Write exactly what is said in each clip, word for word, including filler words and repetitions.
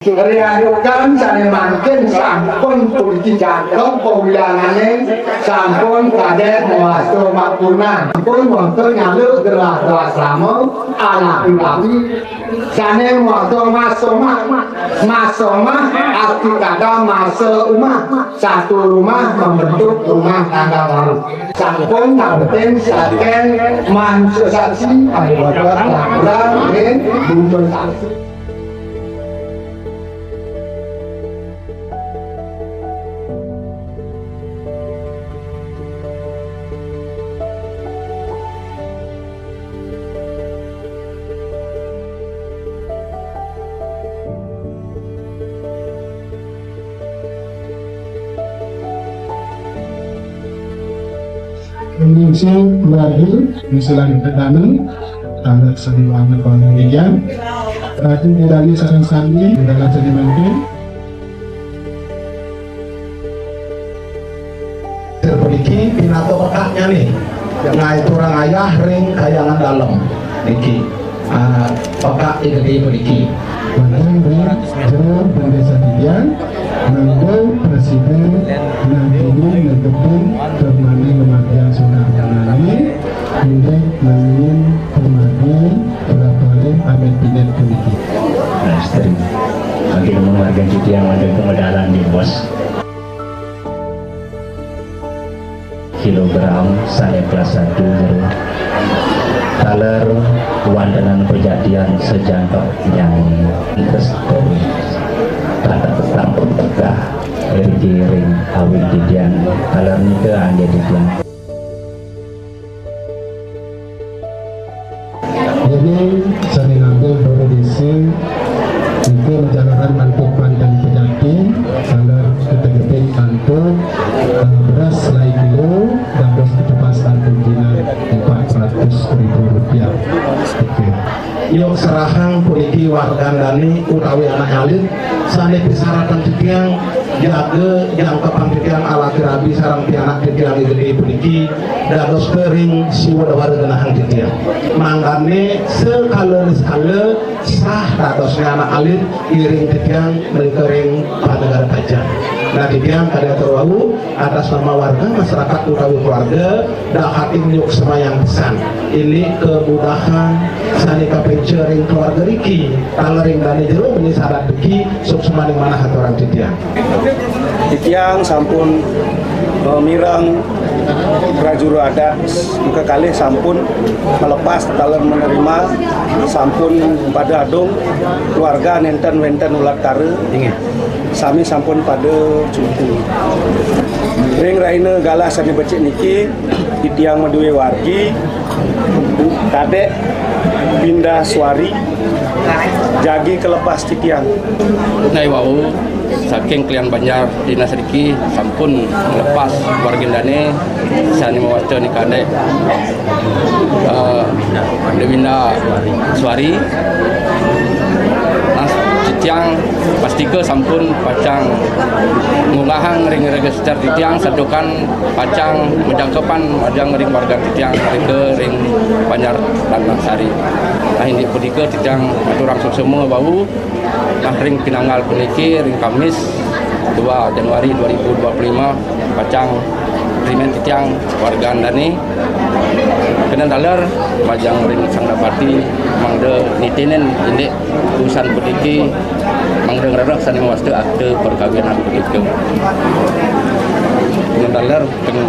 Riantukan sané mangkin sampun puniki jangkep pawilangané, sampun kadék mawasta mapunah, sampun wonten nyaluk gerah-gerah asrama, alapi-lapi, sané mawasta masomah, masomah arti kata masa umah, satu rumah membentuk rumah tangga baru. Sampun dapetin saking mansa saksi, ada laporan, nggih, muncul saksi. Ningsih keluarga, misalan kedana, tangga seni wangen pangarijan, ratu medali sareng sami, dalam seni mangkin. Puniki pinaka pekaknyané, ngaiturang ayah ring kahyangan dalem. Niki, ah, pekak gedé puniki. Wénten ring jero bendésa titiang, mangda prasida nangkilin negepin permane ngamargiang sunaryanane, inggih nangkilin permane prapare amit binét puniki. Lestri. Mangkin ngamargiang titiang wonten pamedalan di bos. Kilogram sané kelas satu jero. Taler wantenan pejatian sajangkep nyai restu. Tata sampun tegah ring awig titiang. Taler nika anggé titiang. Dene sane ngambil doro desa, nika majalaran antuk manten pejati, taler ketegetin antuk, eh, beras lai kilo, dados ketepas antuk jinak empat ratus ribu rupiah. Oke. Yuk serahang puniki wargandane utawi anak alit sane pisaratan titiang jaga jangkepan titiang alaki rabi sareng pianak titiang gede puniki dados kering siwa dawara genahang titiang. Mangkane sekala niskala sah dadosne anak alit ngiring titiang mrika ring panegara kajan. Nah, titiang kadi atur wau atas nama warga masyarakat utawi keluarga dahating nyuk semayang pesan. Ini kemudahan sane kapenca ring keluarga riki, taler ring dane jero meni sadat dugi suksmaning manah aturang titiang. Titiang sampun, eh, mireng prajuru adat kekalih sampun melepas taler menerima, sampun pada adung keluarga nenten wenten ulat kara. Inggih. Sami sampun pada cuti. Ring raina galah sane becik niki, titiang madue wargi, Kadek Binda Suari, jagi kelepas titiang. Nai wau, saking Klian Banjar Dinas riki sampun melepas wargindane sane mawasta nika Kadek, eh, Dewinda Suari. Nah, titiang pastika sampun pacang ngunggahang ring register titiang, santukan pacang majangkepan majeng ring warga titiang rika ring Banjar Ratnasari. Nah, indik punika titiang aturang suksma wau. Nah, ring pinanggal puniki, ring Kamis dua Januari dua ribu dua puluh lima, pacang rimén titiang wargandane kena taler majeng ring Sang Dapati mangda nitinin indik urusan puniki, mangda ngreresang sane mawasta akta perkawinan punika. Kena taler, kena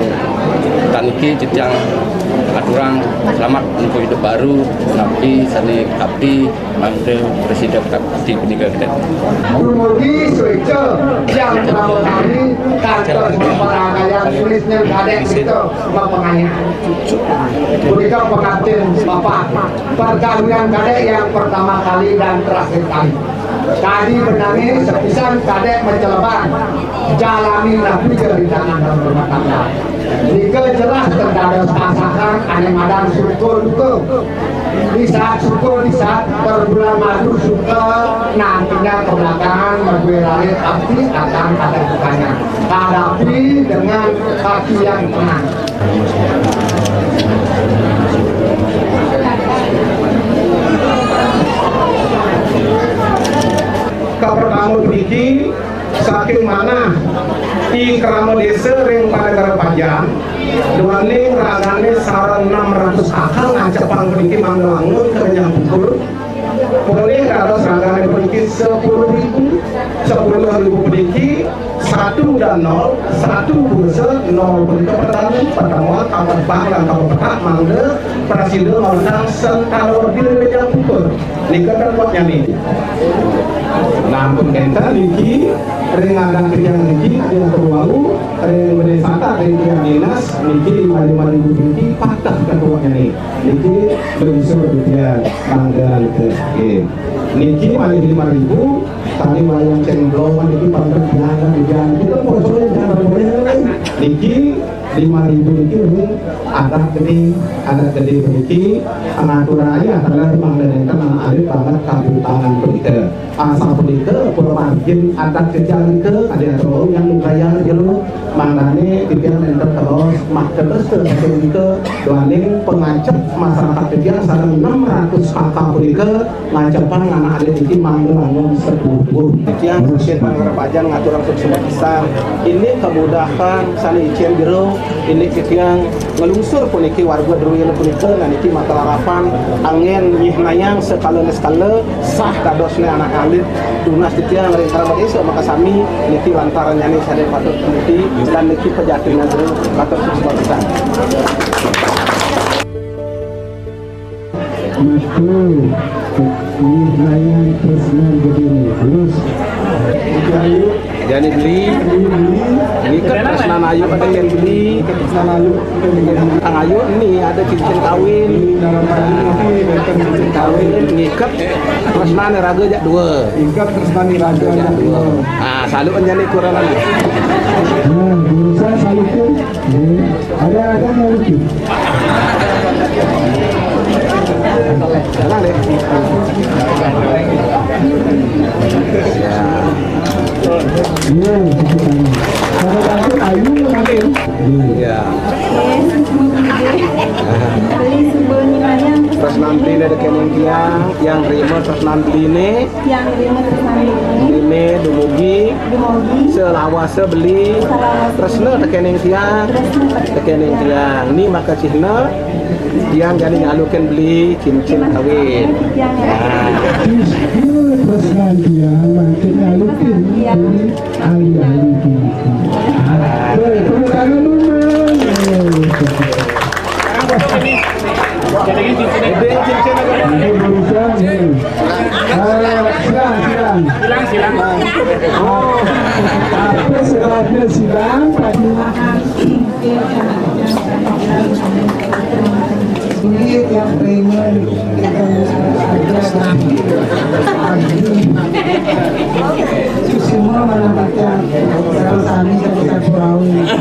taniki titiang aturang selamat menempuh hidup baru, napi sane kapti mangda prasida kapti punika kita. Dumugi suica yang pertama kali kantos perangaian tulisnya Kadek kita mapangayah. Punika pengantin Bapak. Perkawinan Kadek yang pertama kali dan terakhir kali. Kadi benane sepisan Kadek maceleban jalani napi rintangan dalam rumah tangga. Nika jelas ten dados pasangan ane madan suka duka. Di saat suka, di saat berbulan madu suka, nantinya kebelakangan madue lalit pasti akan ada dukanya. Hadapi dengan hati yang tenang. Pertama puniki saking manah I Krama Desa ring Panegara Pajan, duaning ragané sareng enam ratus kakang ngacepang puniki mangda wangun ka Genjang Pungkur. Polih dados ragané puniki sepuluh ribu, sepuluh ribu puniki satu dan nol, satu punika nol punika pertama, pertemuan, kapepak lan kapepetak mangda prasida ngorahang sentara werdi ring Genjang Pungkur. Nika ten buatnyané. Nampun kénten niki ring adat titiang niki, ring Purwau, ring Bendén Satar, ring tiang dinas niki lima lima ribu niki pateh ten buatnyané. Niki lungsur titiang mangda nggih. Niki malih lima ribu, tadi wayang cengblong niki pangkat tiang, tiang. Kita pocoin jangan boleh. Niki lima ribu niki ring adat gedé, adat gedé puniki ngaturang ayah taler mangda nénten anak alit banget kabutangan punika. Asapunika pura margin adat titiang nika kadi atur yang nugrayang jero mangdané titiang nénten kabaos makta resta saking nika duaning pangajap masyarakat titiang sareng enam ratus kakang punika ngacepang anak alit niki mangda wangun sepuh. Titiang Sri Pangrep Ajan ngaturang suksma pisan. Indik kamudahan sané icén jero, indik titiang nglungsur puniki warga druéné punika, nah niki matalarapan anggén nyihnayang sekala niskala sah dadosné anak alit tunas titiang ring Krama Desa makasami niki lantarannyané sané patut puniki lan niki pejati jero patut suksma pisan. Matur. Ih, layan tresnan gedéné. Terus. Jani beli. Ngiket tresnan ayu ada kén beli. Tresnan ayu. Tang ayu ni ada cincin kawin. Cincin kawin ngiket tresnan raga jak dua. Ikat tresnan raga jak dua. Ah, salut jani kurang lagi. Nah, urusan salut tu. Ada, ada yang lucu. Tenang deh. Ya. Iya, cukup banyak. Kalau takut ayu makin. Iya. Beli sebuah nilainya. Terus nanti ada kening tiang, yang terima terus nanti ini. Tiang nrima tresnan beliné. Beliné dumugi. Dumugi. Salawasa beli. Salawasa tresna beli. Tekéning tiang. Tresna tekéning tiang. Ni maka cihna tiang jani ngalukin beli cincin kawin. Tiang ya. Nah. Cihna tresnan tiang mangkin ngalukin beli ali-ali. Nah. Baik, tepuk tangan dulu. Gedé cincin apa? Ini barusan, nih. Eh, silang, silang. Silang, silang. Oh. Apa sebabnya silang? Tadi ini yang pengen kita semua malam kita. Kalau kami dari satu tahun.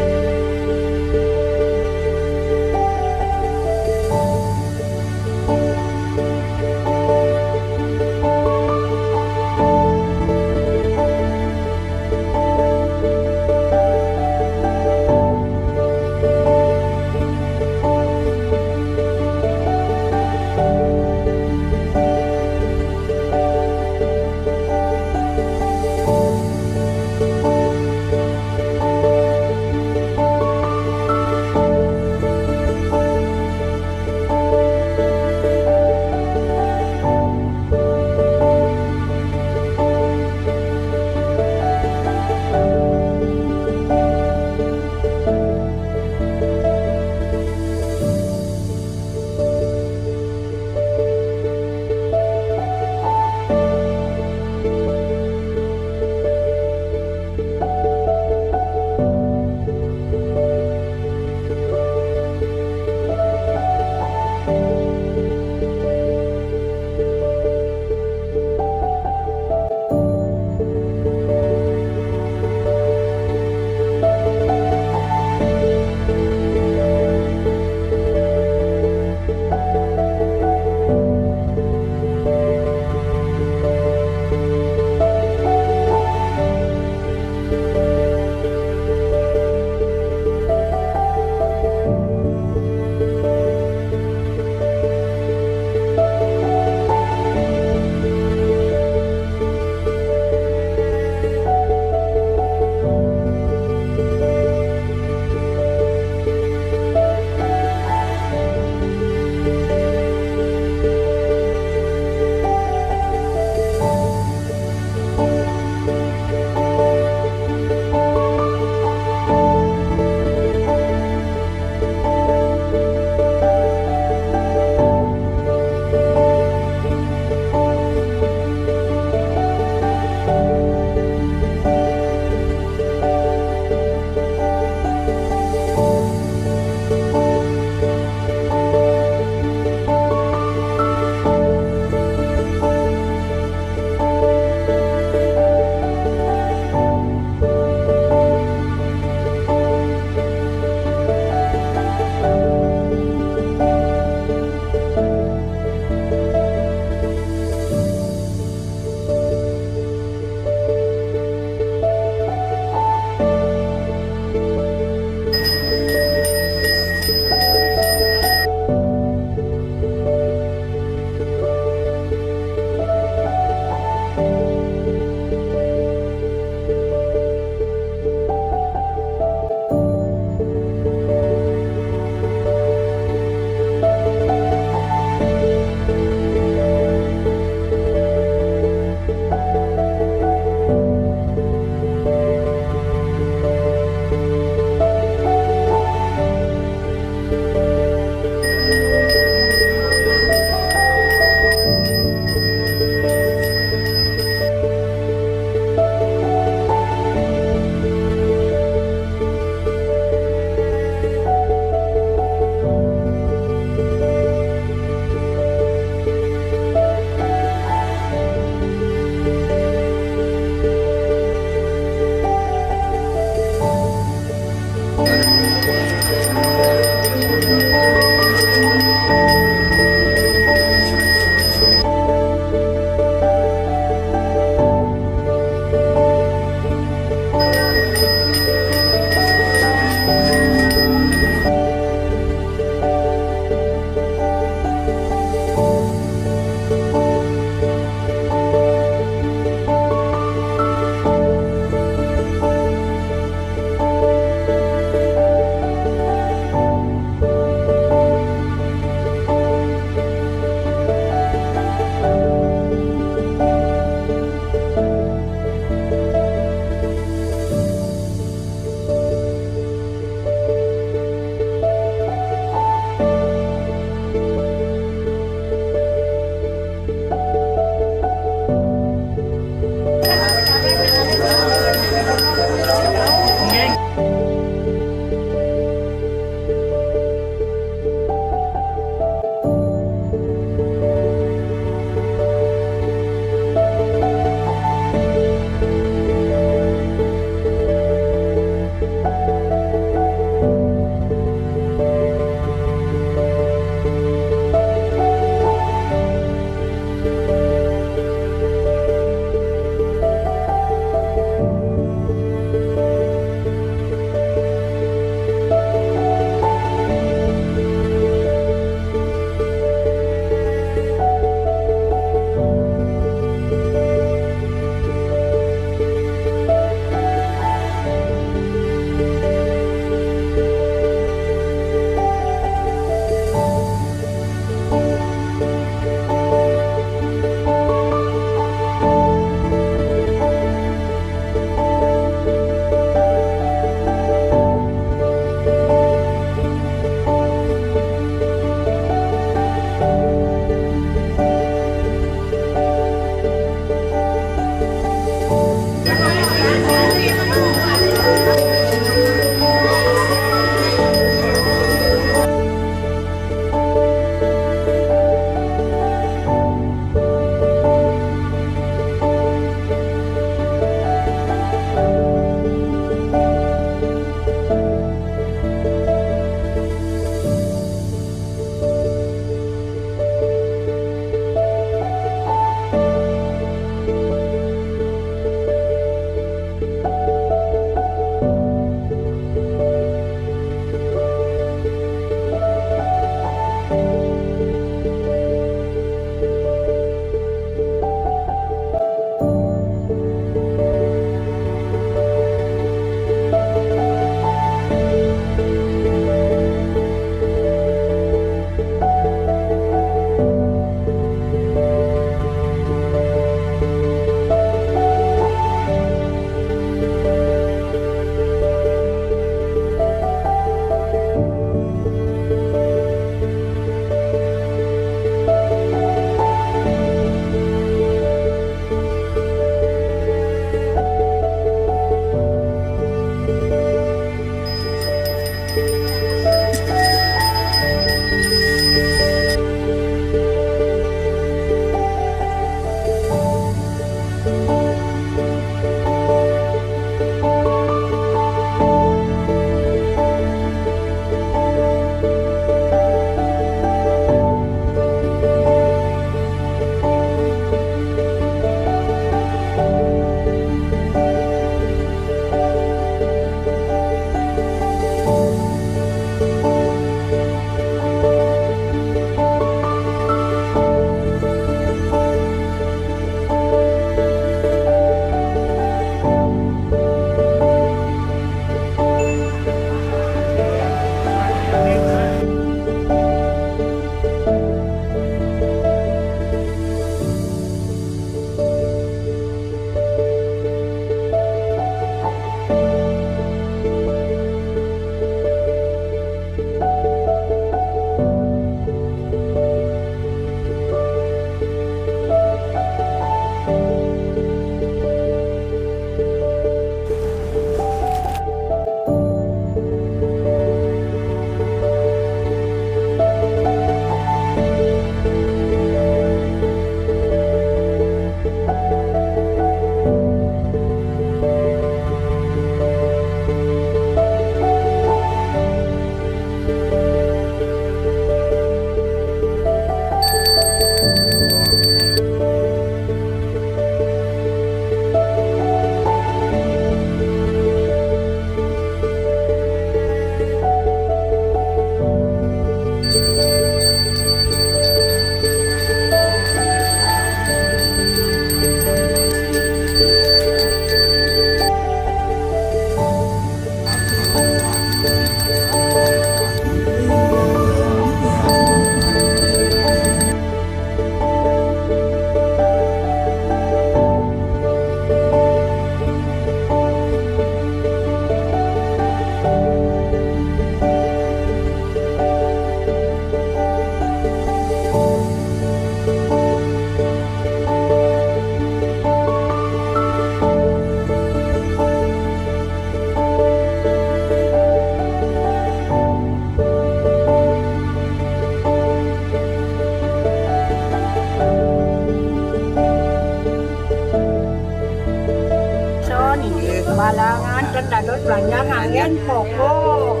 Balangan ten dados belanja nganggén pokok.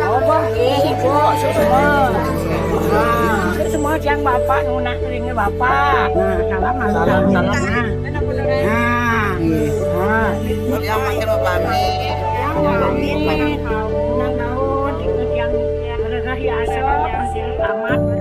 Oh, boh, nggih, Ibu, semua. Nah, itu semua tiang Bapak nunas ringé Bapak. Nah, salam, salam, salam. Nah. Nah. Tiang makin mapamit. Tiang pamit, menang tahun, menang tahun, itu tiang berkah ya, asal, masih amat.